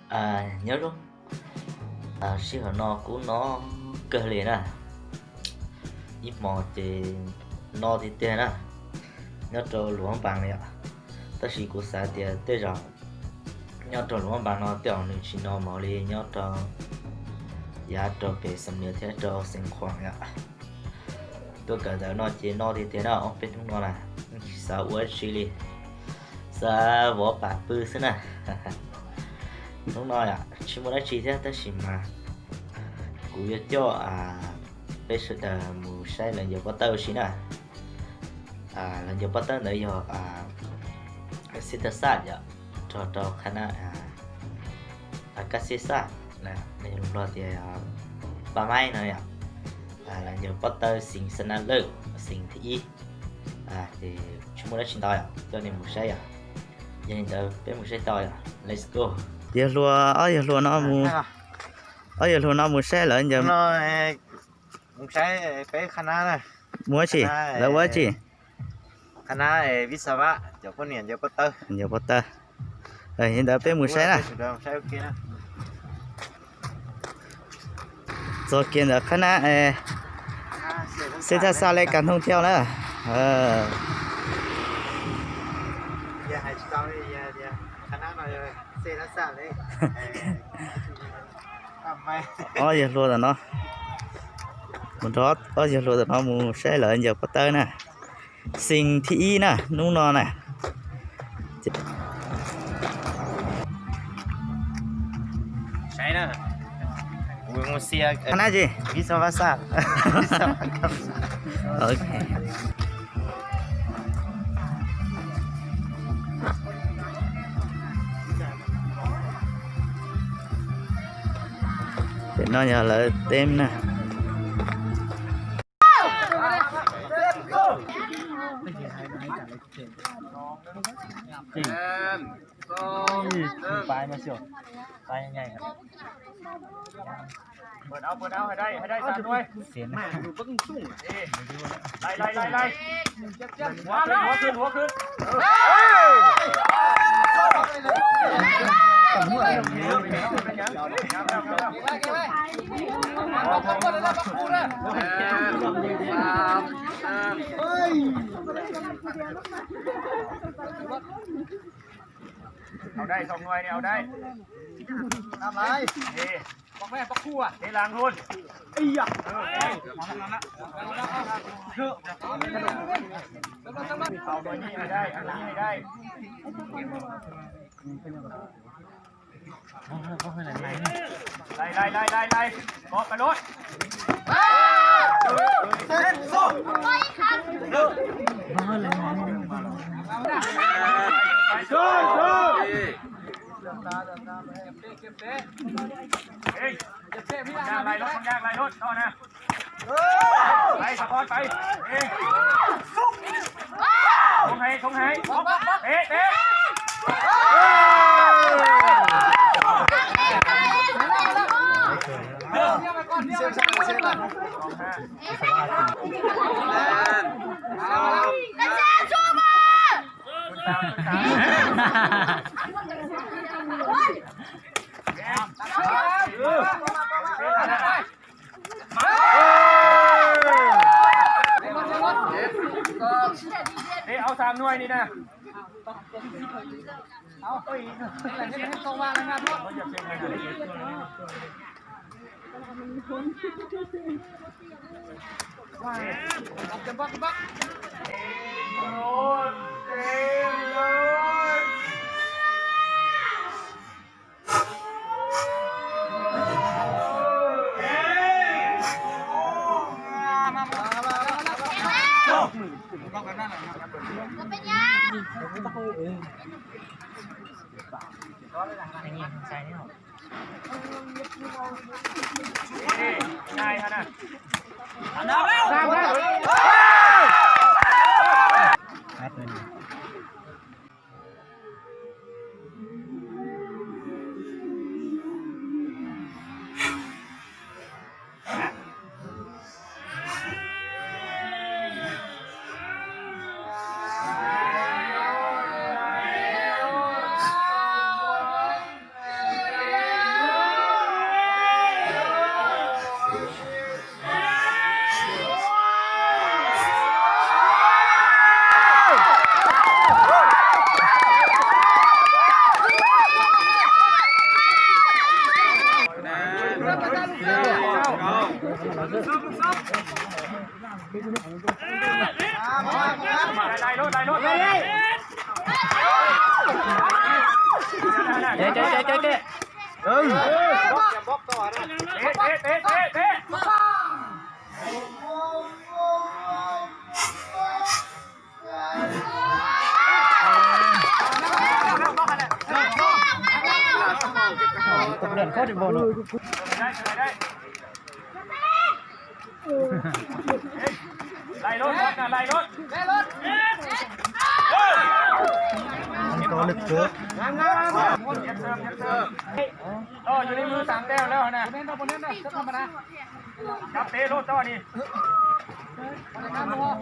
Nyob zoo, sij hawm no kuv no kawg li na, ib hmo ces no tiag tiag na, nyob rau Luam Npas no yom. Tab sis kuv xav tias tej zaum nyob rau Luam Npas no tej zaum nws tsis no mov li nyob rau yav rau pem Xam Nuas thiab rau Xeev Khuam yom. Tuaj kawm ntawv no ces no tiag tiag na, ob peb hnub no na, tsis xav ua dab tsi li, xav vov pam pw xwb na. Hnub no tsis muaj dab tsi thiab tab sis mas kuv yuav coj peb sawv daws mus saib lawv ncaws pob tawb ua si na. Lawv ncaws pob tawb ntawd yog xib thaj xaj yom, rau rau qhab nab kab xib xaj, nws yog tias pab maib no yom. Lawv ncaws pob tawb xeev Xab Nab Lawj, xeev thib ib. Ces tsis muaj dab tsi ntau yom, coj nej mus saib yom. Yog li ntawd peb mus saib tau yom, let's go. Yawg hluas, ob yawg hluas no mus, ob yawg hluas no mus saib lawv ncaws. Mus saib peb qhab nab na. Mus ua tsi? Lawv ua tsi? Qhab nab Vij Xab Vaj cov poj niam ncaws pob tawb. Ncaws pob tawb. Li ntawd peb mus saib na. Txog kiag ntawd qhab nab xib thaj xaj Lej Kas Thooj Thiau na. Ob yawg hluas tam no, mus nrog ob yawg hluas tam no mus saib lawv ncaws pob tawb na. Xeev thib ib na, hnub no na. Qhab nab tsi? Pem no yog lawv teb na. Au đây, sông nuôi đi, au đây. Đi. Đi làng luôn. Sông nuôi đi đây, nuôi đi đây. Đây, đây, đây, đây, đây. Có cái lốt. Ê, con Giang lai lốt, con Giang lai lốt, cho nè. Đây, support, đây. Ê. Không hay, không hay. Té, té. Ê, áo xanh nuôi đi nè. Ke, ke, ke, ke, ke. Laij lub, laij lub. Có lực cướp. Toj yus li lub xav teb lawm na. Cov peb lub toj ni. Vamos, vamos, vamos.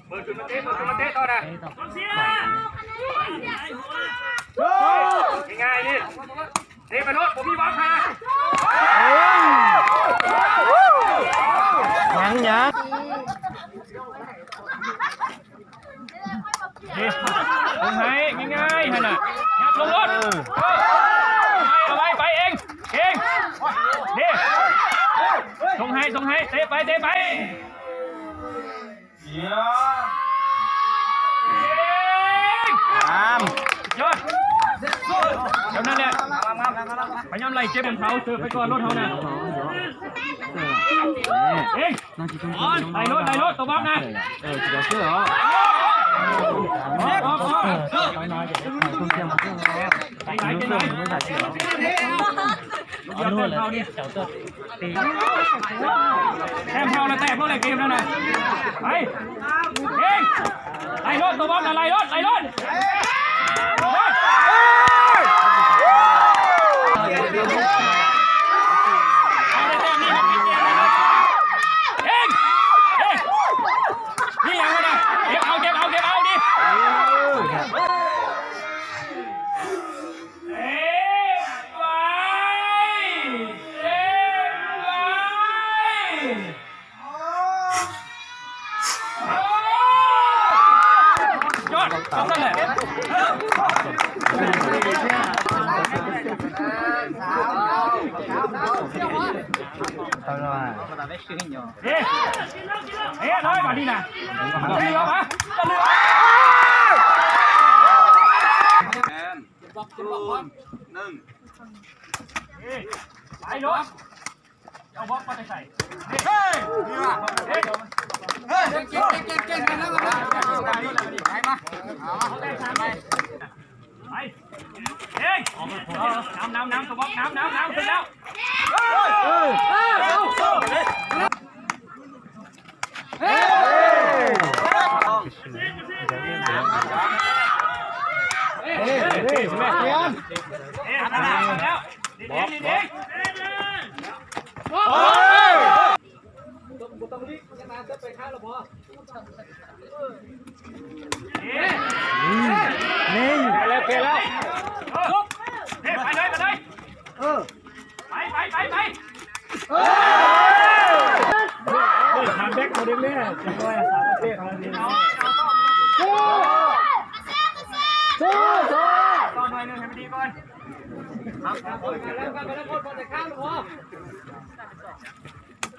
Mus tus no teb, mus tus no teb tau na. Nyob li. Teb pais lub, puas muaj vab pha? Heev nyab. Hais, nyaij nyaij hais na. Nyab lub lub. Hais, pais, pais, eej, eej. Li. Txhoov hais, txhoov hais, teb pais, teb pais. Cov neeg ne, peb nyob laij ceb mus hauv xwb, peb koj lub hauv na. Laij lub, laij lub, tau vab na. Laij lub, laij lub. Tag nrho lawm, tag nrho lawm, game no na. Hais, hais, laij lub, tau vab na, laij lub, laij lub. Ib leeg na, game out, game out, game out li. Nắm, nắm, nắm, tus bóng, nắm, nắm, nắm, xwb lawm.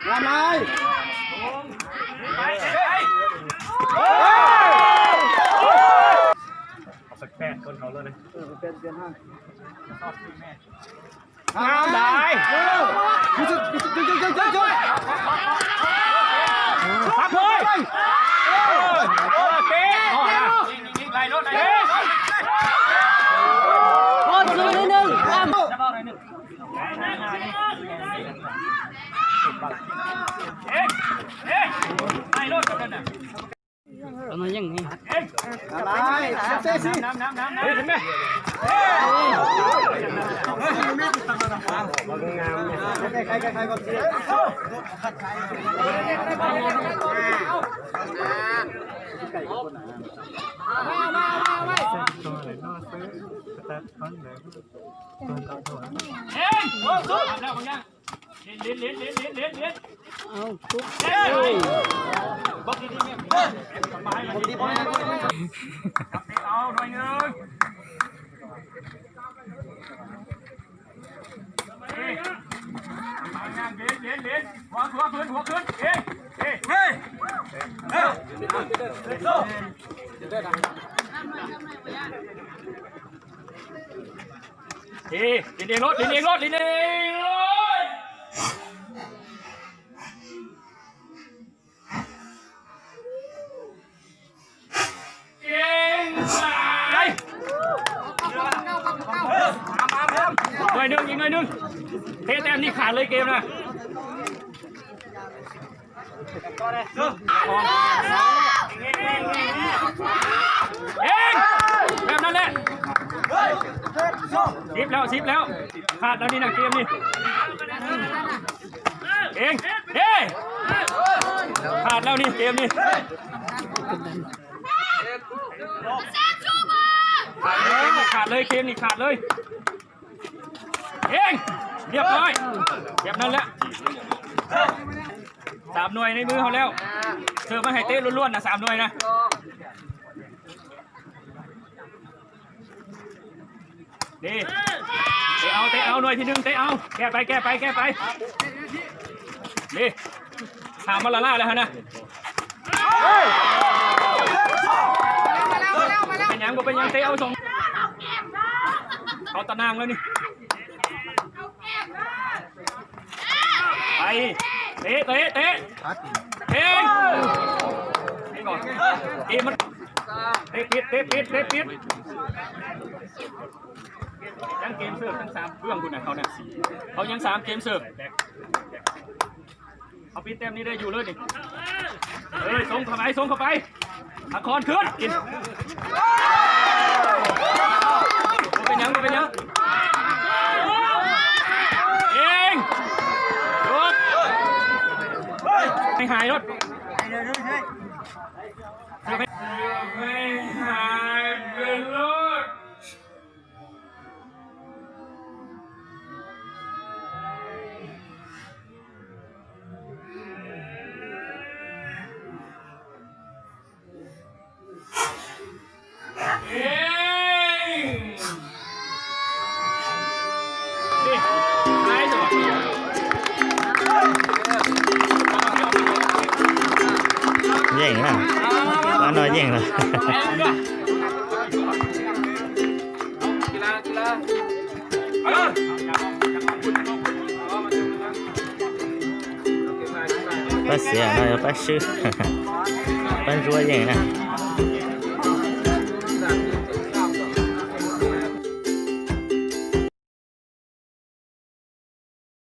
Làm này. Học sạch pet conเขาเลยนะ. Ngáo đài. Cov no yeej. Đi, đi, đi lốt, đi, đi lốt, đi, đi lốt. Đi. Ngơi nương, nghỉ ngơi nương. Thế tem đi khả lấy game nè. Ê! Em năn lẹ. Xíp leo, xíp leo. Phạt nó đi, nặng kia đi. Ê! Ê! Phạt nó đi, kia đi. Phạt nó đi, phạt nó đi, kia đi, phạt nó đi. Ê! Điệp rồi. Điệp năn lẹ. Sám nuais nej mưn hauv leo. Sơ mab hais teb luôn luôn na sám nuais na. Đi. Teb au, teb au, nuais phi nưng teb au. Ke pais, ke pais, ke pais. Đi. Sám mab la la lawm hos na. Peb nyav, peb nyav teb au zoo. Tau tas nang lawm ni. Teb, teb, teb. Teb. Teb, teb, teb, teb, teb. Yeej game xwb, yeej xav pwg tus na, thaum na. Thaum yeej xav game xwb. Thaum pib tem ni dej yus lawm ni. Ê, sống khỏi bay, sống khỏi bay. Thằng con khướt. Ua peb nyav, ua peb nyav. Ê. Lốt. Anh hài lốt. Anh hài lốt. Yeej na, pab no yeej lawm. Pab xiav no yog pab swb, pab ntsuab yeej na.